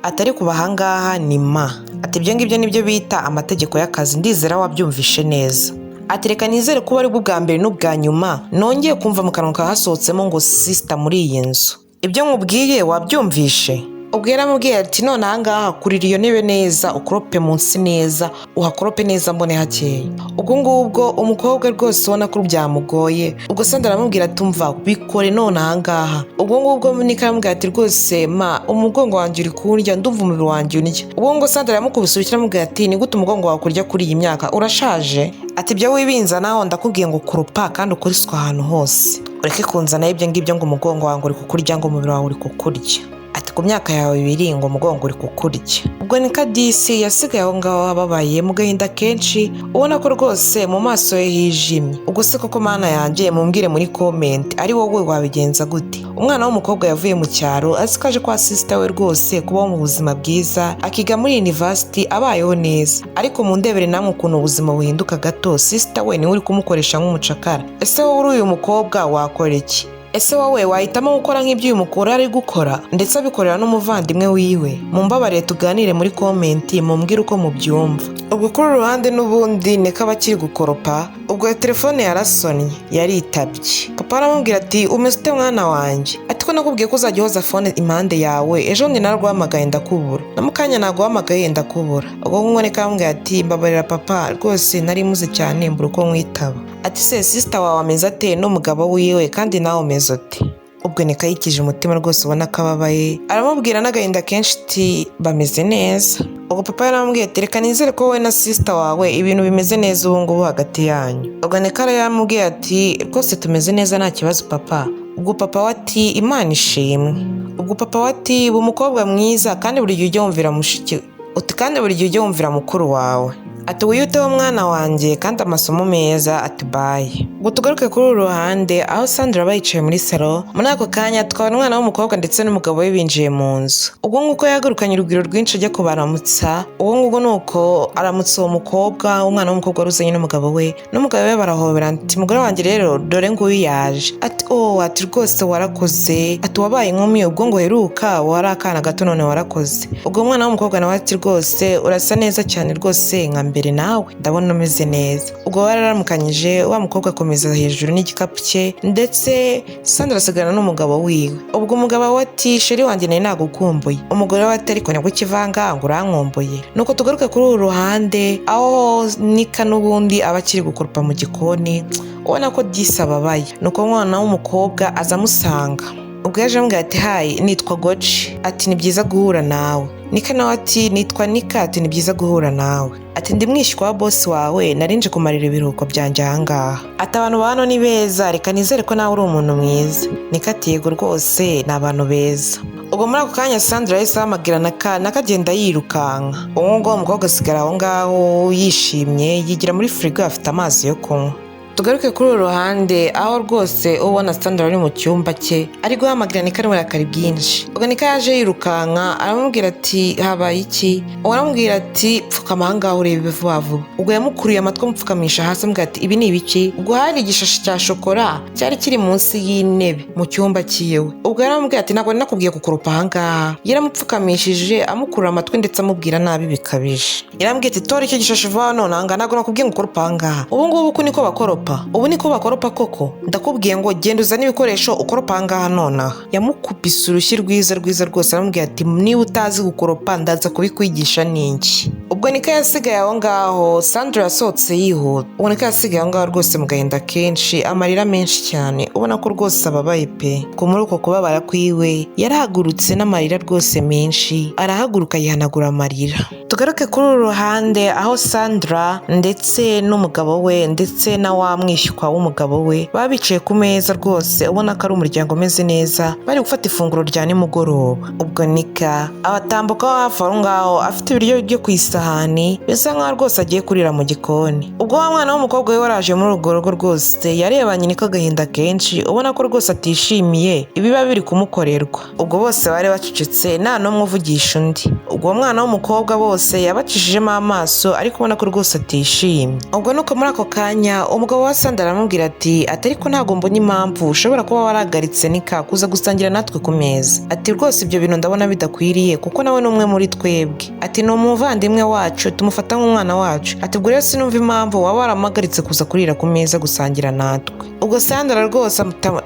atari kuba ahangaha ni ma. Ati ibyo ngibyo nibyo bita amategeko y'akazi, ndizera wabyumvishe neza. Ati reka nizere kuba aribwo bwa mbere n'ubwa nyuma nongeye kumva mu kanwa kawe hasohotsemo ngo sister muri iyi nzu. Ibyo nkubwiye wabyumvishe? Ubwo yaramubwiye ati none ahangaha kurira iyo ntebe neza, ukorope munsi neza, uhakorope neza mbone hakeye. Ubwo ngubwo umukobwa rwose ubona ko byamugoye. Ubwo Sandra aramubwira ati umva, bikore none ahangaha. Ubwo ngubwo Nika aramubwira ati rwose ma, umugongo wanjye uri kundya, ndumva umubiri wanjye undya. Ubwo ngubwo Sandra yaramukubise urushyi, aramubwira ati ni gute umugongo wawe kurya kuri iyi myaka, urashaje? Ati ibyo wibinzanaho, ndakubwiye ngo kurupa kandi ukore isuku ahantu hose, ureke kunzanaho ibyo ngibyo ngo umugongo wawe uri kukurya, ngo umubiri wawe uri kukurya. Ati ku myaka yawe ibiri ngo umugongo uri kukurya. Ubwo ni Kadisi yasigaye aho ngaho ababaye mu gahinda kenshi, ubona ko rwose mu maso ye hijimye. Ubwo se koko mana yanjye, mumbwire muri comment, ari wowe wabigenza gute? Umwana w'umukobwa yavuye mu cyaro azi ko aje kwa sister we rwose kubaho mu buzima bwiza, akiga muri university abayeho neza, ariko mu ndebere namwe ukuntu ubuzima buhinduka gato, sister we niwe uri kumukoresha nk'umucakara. Ese wowe uri uyu mukobwa wakora iki? Ese wowe wahitamo gukora nk'ibyo uyu mukuru ari gukora, ndetse abikorera n'umuvandimwe wiwe? Mumbabarire tuganire muri comment, mumbwire uko mubyumva. Ubwo kuri uru ruhande n'ubundi niko aba akiri gukoropa. Ubwo telefone yarasonnye, yaritabye. Papa aramubwira ati umeze ute mwana wanjye? Ati ko nakubwiye ko uzajya uhoza phone impande yawe, ejo bundi naraguhamagaye ndakubura, na mukanya naguhamagaye ndakubura. Ubwo ngubwo niko aramubwira ati mbabarira papa, rwose nari muze cyane mbura uko nkwitaba. Ati se sister wawe ameze ate n'umugabo wiwe, kandi nawe umeze ute? Ubwo niko yikije umutima rwose, ubona ko ababaye, aramubwira n'agahinda kenshi ati bameze neza. Ubwo papa yaramubwiye ati reka nizere ko wowe na sister wawe ibintu bimeze neza ubu ngubu hagati yanyu. Ubwo niko yaramubwiye ati rwose tumeze neza, nta kibazo papa. Ubwo papa we ati Imana ishimwe. Ubwo papa we ati uba umukobwa mwiza, kandi buri gihe ujye wumvira mushiki uti, kandi buri gihe ujye wumvira mukuru wawe. Ati wiyiteho mwana wanjye, kandi amasomo meza. Ati bye. Ubwo tugaruke kuri uru ruhande aho Sandra aba yicaye muri salo. Muri ako kanya tukabona umwana w'umukobwa ndetse n'umugabo we binjiye mu nzu. Ubwo nguko yahagurukanye urugwiro rwinshi ajya kubaramutsa. Ubwo ngubwo ni uko aramutsa uwo mukobwa, umwana w'umukobwa wari uzanye n'umugabo we, n'umugabo we barahobera. Ati mugore wanjye rero dore nguyu yaje. Ati oh, ati rwose warakoze, ati wabaye inkumi, ubwo ngo uheruka wari akana gato, none warakoze. Ubwo umwana w'umukobwa nawe ati rwose urasa neza cyane rwose nka mbere, nawe ndabona umeze neza. Ubwo bararamukanyije, wa mukobwa akomeza hejuru n'igikapu cye, ndetse Sandra asigarana n'umugabo wiwe. Ubwo umugabo we ati chéri wanjye, nari nagukumbuye. Umugore we ati ariko nibwo ukivanga ngo urankumbuye. Nuko tugaruke kuri uru ruhande aho Nika n'ubundi aba akiri gukoropa mu gikoni, ubona ko disi ababaye. Nuko umwana w'umukobwa aza amusanga. Ubwo yaje amubwira ati hi, nitwa Goci. Ati ni byiza guhura nawe. Nika nawe ati nitwa Nika, ati ni byiza guhura nawe, ati ndi mwishywa wa bosi wawe, narinje kumarira ibiruhuko byanjye ahangaha, ati abantu ba hano ni beza, reka nizere ko nawe uri umuntu mwiza. Nika ati yego rwose ni abantu beza. Ubwo muri ako kanya Sandra yahise ahamagara Naka, Naka agenda yirukanka. Uwo nguwo umukobwa asigara aho ngaho yishimye, yigira muri firigo afite amazi yo kunywa. Tugaruke kuri uru ruhande aho rwose ubona Sandra ari mu cyumba cye ari guhamagara Nika n'uburakari bwinshi. Ubwo Nika yaje yirukanka aramubwira ati habaye iki? Uwo aramubwira ati pfukama aha ngaho urebe vuba vuba. Ubwo yamukuriye amatwi amupfukamisha hasi amubwira ati ibi ni ibiki? Ubwo hari igishashi cya shokora cyari kiri munsi y'intebe mu cyumba cyiwe. Ubwo yaramubwiye ati ntabwo nakubwiye gukoropa aha ngaha. Yaramupfukamishije amukurura amatwi ndetse amubwira nabi bikabije. Yaramubwiye ati tora icyo gishashi vuba none aha ngaha, ntabwo nakubwiye ngo ukorope aha ngaha. Ubu ngubu uku niko bakoropa. Ubu niko bakoropa koko? Ndakubwiye ngo genda uzane ibikoresho ukoropa aha ngaha nonaha. Yamukubise urushyi rwiza rwiza rwose aramubwira ati niba utazi gukoropa ndaza kubikwigisha n'iki. Ubwo Nika yasigaye aho ngaho, Sandra yasohotse yihuta. Ubwo Nika yasigaye aho ngaho rwose mu gahinda kenshi, amarira menshi cyane, ubona ko rwose ababaye pe. Ubwo muri uko kubabara kwiwe yarahagurutse n'amarira rwose menshi, arahaguruka yihanagura amarira. Tugaruke kuri uru ruhande aho Sandra ndetse n'umugabo we ndetse na wa mwishywa w'umugabo we baba bicaye ku meza rwose ubona ko ari umuryango umeze neza, bari gufata ifunguro rya nimugoroba. Ubwo Nika abatambukaho hafi aho ngaho afite ibiryo byo ku isahani bisa nkaho rwose agiye kurira mu gikoni. Ubwo wa mwana w'umukobwa we waraje muri urwo rugo rwose yarebanye Nika agahinda kenshi, ubona ko rwose atishimiye ibiba biri kumukorerwa. Ubwo bose bari bacecetse nta n'umwe uvugisha undi. Ubwo uwo mwana w'umukobwa bose yabacishijemo amaso ariko ubona ko rwose atishimye. Ubwo nuko muri ako kanya umugabo wa Sandra aramubwira ati ariko ntabwo mbona impamvu ushobora kuba warahagaritse Nika kuza gusangira natwe ku meza. Ati rwose ibyo bintu ndabona bidakwiriye kuko nawe ni umwe muri twebwe. Ati ni umuvandimwe wacu, tumufata nk'umwana wacu. Ati ubwo rero sinumva impamvu waba waramuhagaritse kuza kurira ku meza gusangira natwe. Ubwo Sandra rwose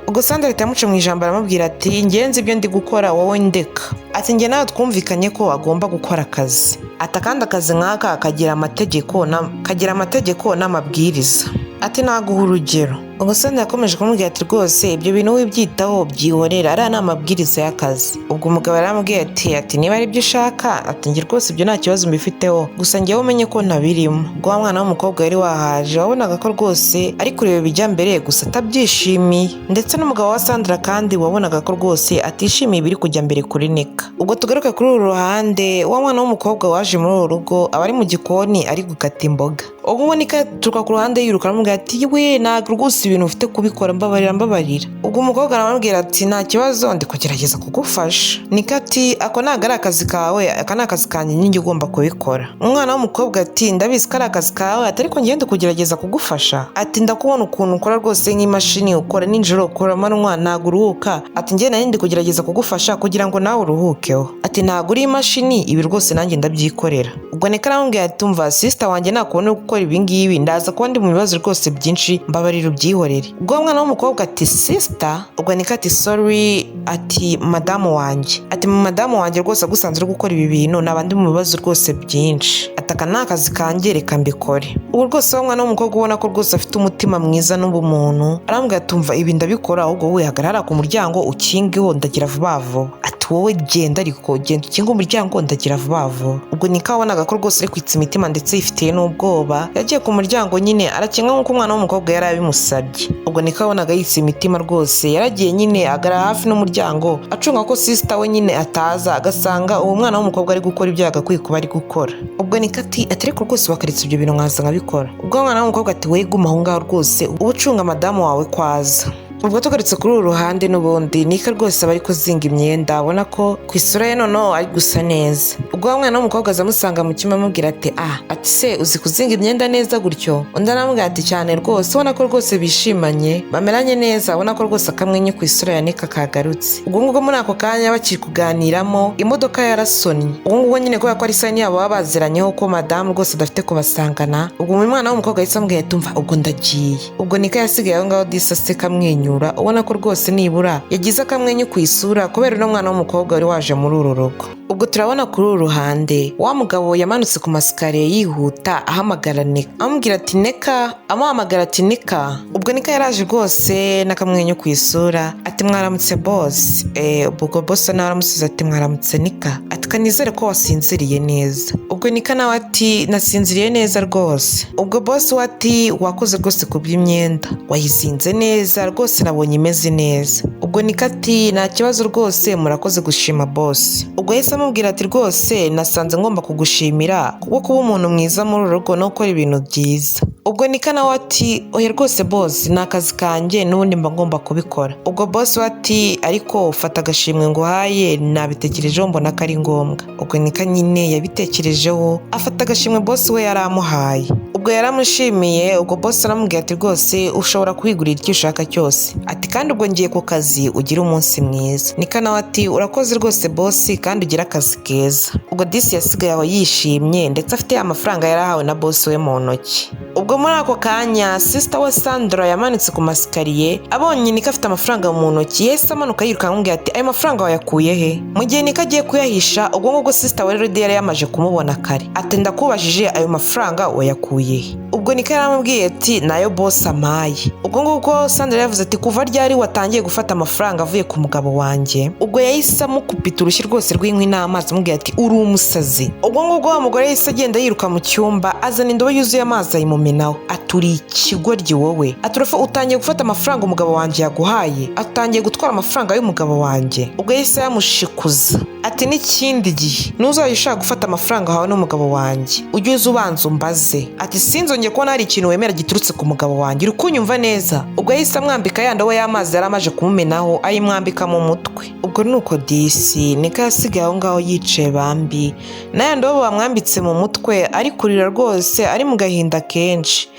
ubwo Sandra ahita amuca mu ijambo aramubwira ati ngenzi ibyo ndi gukora wowe ndeka. Ati njye nawe twumvikanye ko agomba gukora akazi. Ati akandi akazi nk'aka kagira amategeko kagira amategeko n'amabwiriza. Ati naguha urugero. Ubwo Sandra yakomeje kumubwira ati rwose ibyo bintu wibyitaho byihorera, ariya ni amabwiriza y'akazi. Ubwo umugabo yaramubwiye ati niba ari byo ushaka, ati njye rwose ibyo nta kibazo mbifiteho, gusa njyewe umenye ko ntabirimo. Ubwo wa mwana w'umukobwa yari wahaje wabonaga ko rwose ari kureba ibijya mbere gusa atabyishimiye, ndetse n'umugabo wa Sandra kandi wabonaga ko rwose atishimiye ibiri kujya mbere kuri Nika. Ubwo tugaruke kuri uru ruhande, wa mwana w'umukobwa waje muri uru rugo aba ari mu gikoni ari gukata imboga. Ubwo Nika aturuka ku ruhande yiruka aramubwira ati we ntabwo rwose ibintu ufite kubikora, mbabarira mbabarira. Ubwo umukobwa aramubwira ati nta kibazo ndi kugerageza kugufasha. Nika ati ako ntabwo ari akazi kawe, aka ni akazi kanjye nyine ugomba kubikora. Umwana w'umukobwa ati ndabizi ko ari akazi kawe, ati ariko njyewe ndi kugerageza kugufasha. Ati ndakubona ukuntu ukora rwose nk'imashini, ukora nijoro ukora amanywa ntabwo uruhuka. Ati njyewe nari ndi kugerageza kugufasha kugira ngo nawe uruhukeho. Ati ntabwo uri imashini, ibi rwose nanjye ndabyikorera. Ubwo Nika aramubwira ati umva sister wanjye nakubona uri gukora ibi ngibi ndaza kuba ndi mu bibazo rwose byinshi, mbabarira ubyihorere. Ubwo wa mwana w'umukobwa ati sister? Ubwo Nika ati sorry, ati madamu wanjye, ati madamu wanjye rwose agusanze uri gukora ibi bintu naba ndi mu bibazo rwose byinshi. Ati aka ni akazi kanjye reka mbikore. Ubu rwose wa mwana w'umukobwa ubona ko rwose afite umutima mwiza n'ubumuntu aramubwira ati umva ibi ndabikora, ahubwo wowe hagarara ku muryango ukingeho ndagira vuba vuba. Ati wowe genda ariko genda ukinge umuryango ndagira vuba vuba. Ubwo Nika wabonaga ko rwose ari kwitsa imitima ndetse yifitiye n'ubwoba, yagiye ku muryango nyine arakinga nk'uko umwana w'umukobwa yari abimusabye. Ubwo Nika wabonaga yitsa imitima rwose, yaragiye nyine ahagarara hafi n'umuryango acunga ko sister we nyine ataza agasanga uwo mwana w'umukobwa ari gukora ibyo yagakwiye kuba ari gukora. Ubwo Nika ati ariko rwose wakaretse ibyo bintu nkaza nkabikora. Ubwo umwana w'umukobwa ati we guma aho ngaho rwose uba ucunga madamu wawe kwaza. Ubwo tugarutse kuri uru ruhande n'ubundi Nika rwose aba ari kuzinga imyenda, abona ko ku isura ye noneho ari gusa neza. Ubwo wa mwana w'umukobwa aza amusanga mu cyumba amubwira ati ati se uzi kuzinga imyenda neza gutyo? Undi aramubwira ati cyane rwose, ubona ko rwose bishimanye bameranye neza, ubona ko rwose akamwenyu ku isura ya Nika kagarutse. Ubwo ngubwo muri ako kanya bakiri kuganiramo imodoka yarasonnye. Ubwo ngubwo nyine kubera ko ari sign yabo baba baziranyeho ko madamu rwose adafite kubasangana, ubwo umwana w'umukobwa yahise amubwira ati umva ubwo ndagiye. Ubwo Nika yasigaye aho ngaho disi aseka amwenyura. kumwenyura, ubona ko rwose nibura yagize akamwenyu ku isura kubera uno mwana w'umukobwa wari waje muri uru rugo. Ubwo turabona kuri uru ruhande wa mugabo yamanutse ku masikariye yihuta, ahamagara Nika, amubwira ati "Nika", amuhamagara ati "Nika". Ubwo Nika yaraje rwose n'akamwenyu ku isura, ati "Mwaramutse boss". Ubwo boss nawe aramusubiza ati "Mwaramutse Nika", ati "Kanizere ko wasinziriye neza". Ubwo Nika nawe ati "Nasinziriye neza rwose". Ubwo boss we ati "Wakoze rwose ku by'imyenda, wayizinze neza rwose, nabonye imeze neza". Ubwo Nika ati "Nta kibazo rwose, murakoze gushima boss". Ubwo yahise amubwira ati "Rwose nasanze ngomba kugushimira kubwo kuba umuntu mwiza muri uru rugo no gukora ibintu byiza". Ubwo Nika nawe ati "Oya rwose boss, ni akazi kanjye n'ubundi mba ngomba kubikora". Ubwo boss we ati "Ariko fata agashimwe nguhaye, nabitekerejeho mbona ko ari ngombwa". Ubwo Nika nyine yabitekerejeho, afata agashimwe boss we yari amuhaye. Ubwo yaramushimiye. Ubwo boss aramubwira ati "Rwose ushobora kwigurira icyo ushaka cyose", ati "Kandi ubwo ngiye ku kazi, ugire umunsi mwiza". Nika nawe ati "Urakoze rwose boss, kandi ugire akazi keza". Ubwo disi yasigaye aho yishimye, ndetse afite ya mafaranga yari ahawe na boss we mu ntoki. Ubwo muri ako kanya sister we Sandra yamanutse ku masikariye, abonye Nika afite amafaranga mu ntoki, yahise amanuka yirukanka, amubwira ati "Ayo mafaranga wayakuye he?" Mu gihe Nika agiye kuyahisha, ubwo ngubwo sister we Lady yari yamaze kumubona kare, ati "Ndakubajije, ayo mafaranga wayakuye he?" Ubwo Nika yaramubwiye ati "Nayo boss ampaye". Ubwo ngubwo Sandra yavuze ati "Kuva ryari watangiye gufata amafaranga avuye ku mugabo wanjye?" Ubwo yahise amukubita urushyi rwose rw'inkwi n'amazi, amubwira ati "Uri umusazi". Ubwo ngubwo wa mugore yahise agenda yiruka mu cyumba, azana indobo yuzuye amazi, ayimumenaho, ati "Uri ikigoryi wowe", ati "Urafa utangiye gufata amafaranga umugabo wanjye yaguhaye", atangiye gutwara amafaranga y'umugabo wanjye. Ubwo yahise yamushikuza, ati "N'ikindi gihe ntuzajya ushaka gufata amafaranga wawe n'umugabo wanjye, ujye uza ubanza umbaze", ati "Sinzongeye kubona hari ikintu wemera giturutse ku mugabo wanjye, uri kunyumva neza?" Ubwo yahise amwambika ya ndobo y'amazi yari amaze kumumenaho, ayimwambika mu mutwe. Ubwo nuko disi Nika yasigaye aho ngaho yicaye bambi na ya ndobo bamwambitse mu mutwe, ari kurira rwose, ari mu gahinda kenshi,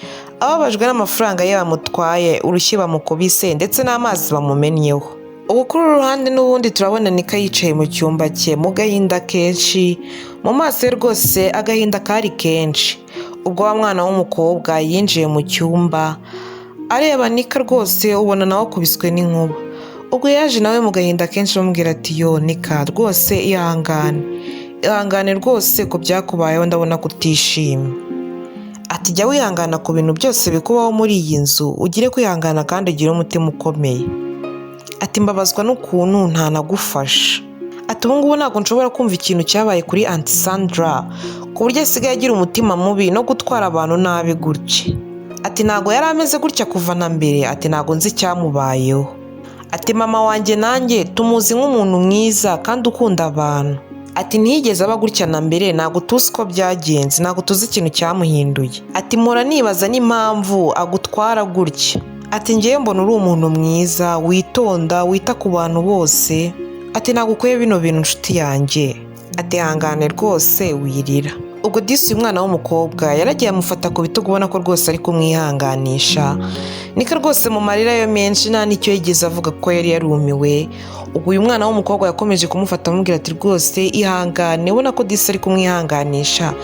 ababajwe n'amafaranga ye bamutwaye, urushyi bamukubise, ndetse n'amazi bamumennyeho. Ubu kuri uru ruhande n'ubundi turabona Nika yicaye mu cyumba cye mu gahinda kenshi, mu maso ye rwose agahinda kari kenshi. Ubwo wa mwana w'umukobwa yinjiye mu cyumba, areba Nika rwose, ubona nawe akubiswe n'inkuba. Ubwo yaje nawe mu gahinda kenshi, amubwira ati "Yo Nika, rwose ihangane, ihangane rwose ku byakubayeho, ndabona ko utishimye", ati "Jya wihangana ku bintu byose bikubaho muri iyi nzu, ugire kwihangana kandi ugire umutima ukomeye", ati "Mbabazwa n'ukuntu ntanagufasha", ati "Ubu ngubu ntabwo nshobora kumva ikintu cyabaye kuri Aunty Sandra, ku buryo asigaye agira umutima mubi no gutwara abantu nabi gutya", ati "Ntabwo yari ameze gutya kuva na mbere", ati "Ntabwo nzi icyamubayeho", ati "Mama wanjye nanjye tumuzi nk'umuntu mwiza kandi ukunda abantu", ati "Ntiyigeze aba gutya na mbere, ntabwo tuzi uko byagenze, ntabwo tuzi ikintu cyamuhinduye", ati "Mpora nibaza n'impamvu agutwara gutya", ati "Ngewe mbona uri umuntu mwiza, witonda, wita ku bantu bose", ati "Ntabwo ukwiye bino bintu nshuti yanjye", ati "Hangane rwose, wirira". Ubwo disi uyu mwana w'umukobwa yaragiye amufata ku bitugu, ubona ko rwose ari kumwihanganisha. Nika rwose mu marira yo menshi nta n'icyo yigeze avuga kuko yari yarumiwe. Ubwo uyu mwana w'umukobwa yakomeje kumufata, amubwira ati "Rwose ihangane", ubona ko disi ari kumwihanganisha,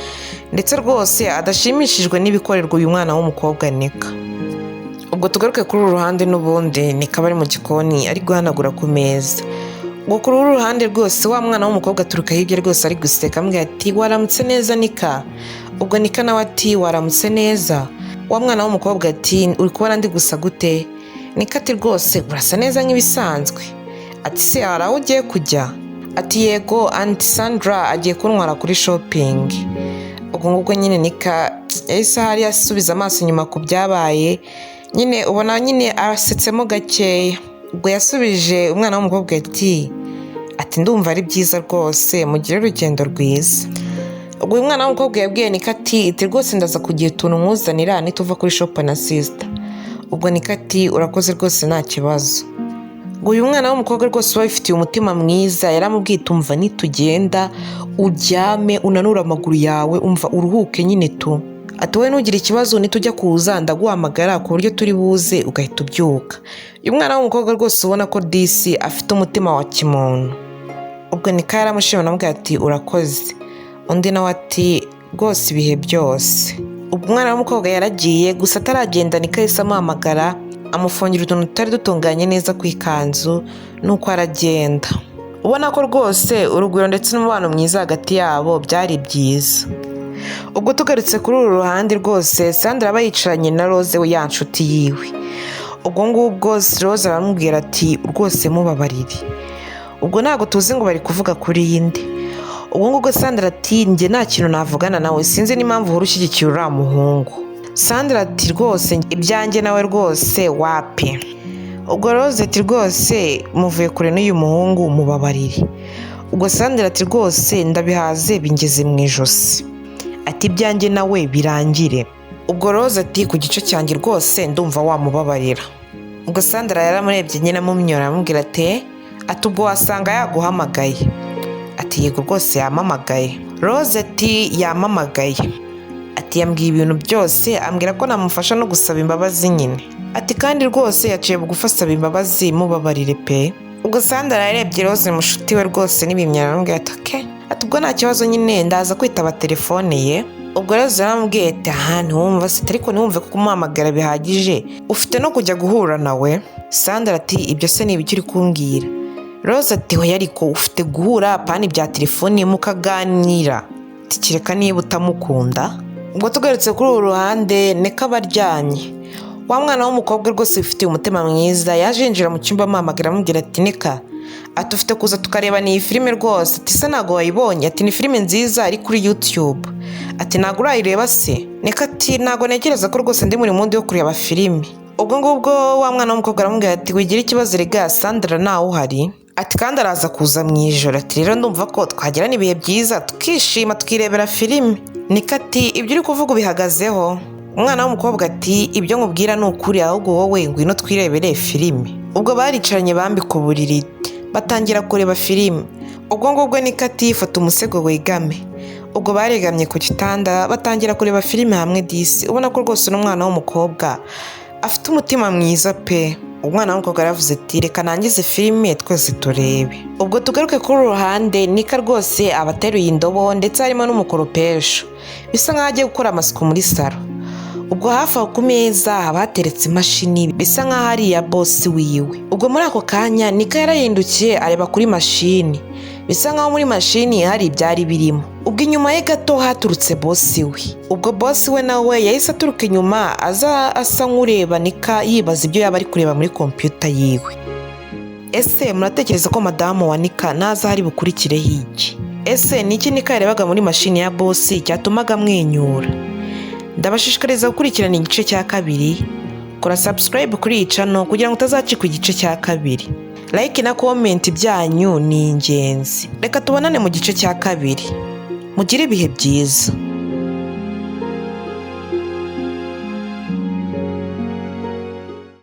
ndetse rwose adashimishijwe n'ibikorerwa uyu mwana w'umukobwa Nika. Ubwo tugaruke kuri uru ruhande n'ubundi, Nika aba ari mu gikoni ari guhanagura ku meza. Ubwo kuri uru ruhande rwose wa mwana w'umukobwa aturuka hirya rwose ari guseka, amubwira ati "Waramutse neza Nika". Ubwo Nika nawe ati "Waramutse neza". Wa mwana w'umukobwa ati "Uri kubona ndi gusa gute?" Nika ati "Rwose urasa neza nk'ibisanzwe". Ati "Se hari aho ugiye kujya?" Ati "Yego, Aunty Sandra agiye kuntwara kuri shopping". Ubwo ngubwo nyine Nika yahise ahari asubiza amaso inyuma ku byabaye nyine, ubona nyine arasetsemo gakeya. Ubwo yasubije umwana w'umukobwa ati "Ndumva ari byiza rwose, mugire urugendo rwiza". Ubwo uyu mwana w'umukobwa yabwiye Nika ati "Rwose ndaza kugira utuntu nkuzanira nituva kuri shop na sister". Ubwo Nika ati "Urakoze rwose, nta kibazo". Ngo uyu mwana w'umukobwa rwose uba wifitiye umutima mwiza, yaramubwiye, "Tumva, nitugenda uryame, unanure amaguru yawe, umva uruhuke nyine tu", ati "Wowe ntugire ikibazo, nitujya kuza ndaguhamagara ku buryo turi buze ugahita ubyuka". Uyu mwana w'umukobwa rwose ubona ko disi afite umutima wa kimuntu. Ubwo Nika yaramushima, anamubwira ati "Urakoze". Undi nawe ati "Rwose ibihe byose". Ubwo umwana w'umukobwa yaragiye, gusa ataragenda Nika yahise amuhamagara, Amufungira utuntu tutari dutunganye neza ku ikanzu, nuko aragenda. Ubona ko rwose urugwiro ndetse n'umubano mwiza hagati yabo byari byiza. Ubwo tugarutse kuri uru ruhande rwose, Sandra aba yicaranye na Rose we, ya nshuti yiwe. Ubwo ngubwo Rose aramubwira ati: "Rwose mubabarire." Ubwo ntabwo tuzi ngo bari kuvuga kuri yinde. Ubwo ngubwo Sandra ati: "Njye nta kintu navugana nawe, sinzi n'impamvu uhora ushyigikiye uriya muhungu." Sandra ati: "Rwose ibyanjye nawe rwose wapi." Ubwo Rose ati: "Rwose muvuye kure n'uyu muhungu, mubabarire." Ubwo Sandra ati: "Rwose ndabihaze, bingeze mu ijosi." Ati: "Ibyanjye nawe birangire." Ubwo Rose ati: "Ku gice cyanjye rwose ndumva wamubabarira." Ubwo Sandra yaramurebye nyine amumyora, aramubwira ati: "Ubwo wasanga yaguhamagaye." Ati: "Yego rwose yampamagaye." Rose ati: "Yampamagaye." Ati: "Yambwiye ibintu byose, ambwira ko namufasha no gusaba imbabazi nyine." Ati: "Kandi rwose yaciye bugufi asaba imbabazi, mubabarire pe." Ubwo Sandra yarebye Rose mushuti we rwose n'ibimyira, aramubwira ati: "Okay." Ati: "Ubwo nta kibazo nyine, ndaza kwitaba telefone ye." Ubwo Rose yaramubwiye ati: "Aha ntiwumva se, ariko ntiwumve ko kumuhamagara bihagije, ufite no kujya guhura nawe." Sandra ati: "Ibyo se ni ibiki uri kumbwira?" Rose ati: "Hoya, ariko ufite guhura, pani bya telefone, mukaganira." Ati: "Kereka niba utamukunda." Ubwo tugarutse kuri uru ruhande, Neka aba aryamye. Wa mwana w'umukobwa rwose wifitiye umutima mwiza yaje yinjira mu cyumba, amuhamagara, amubwira ati: "Neka," ati, "ufite kuza tukareba iyi filime rwose." Ati: "Se ntabwo wayibonye?" Ati: "Ni filime nziza ari kuri YouTube." Ati: "Ntabwo urayireba se?" Neka ati: "Ntabwo ntekereza ko rwose ndi muri mood yo kureba filime." Ubwo ngubwo wa mwana w'umukobwa aramubwira ati: "Wigira ikibazo rega, Sandra ntawe uhari." Ati: "Kandi araza kuza mu ijoro." Ati: "Rero ndumva ko twagirana ibihe byiza, tukishima, tukirebera filime." Nika ati: "Ibyo uri kuvuga ubihagazeho?" Umwana w'umukobwa ati: "Ibyo nkubwira ni ukuri, ahubwo wowe ngwino twirebere filime." Ubwo baricaranye, bambika uburiri, batangira kureba filime. Ubwo ngubwo Nika ati: "Fata umusego wegame." Ubwo baregamye ku gitanda, batangira kureba filime hamwe. Disi ubona ko rwose n'umwana w'umukobwa afite umutima mwiza pe. Umwana w'umukobwa yaravuze ati: "Reka nangize filime twese turebe." Ubwo tugaruke kuri uru ruhande, Nika rwose aba ateruye indobo ndetse harimo n'umukoropesho, bisa nkaho agiye gukora amasuku muri salo. Ubwo hafi aho ku meza haba hateretse imashini, bisa nkaho ari iya bosi wiwe. Ubwo muri ako kanya Nika yarahindukiye areba kuri mashini, bisa nkaho muri mashini hari ibyari birimo. Ubwo inyuma ye gato haturutse bosi we. Ubwo bosi we nawe yahise aturuka inyuma, aza asa nk'ureba Nika, yibaza ibyo yaba ari kureba muri kompiyuta yiwe. Ese muratekereza ko madamu wa Nika naza hari bukurikireho iki? Ese ni iki Nika yarebaga muri mashini ya bosi cyatumaga amwenyura? Ndabashishikariza gukurikirana igice cya kabiri. Kora subscribe kuri iyi channel kugira ngo utazacikwa igice cya kabiri. Like na comment byanyu ni ingenzi. Reka tubonane mu gice cya kabiri. Mugire ibihe byiza.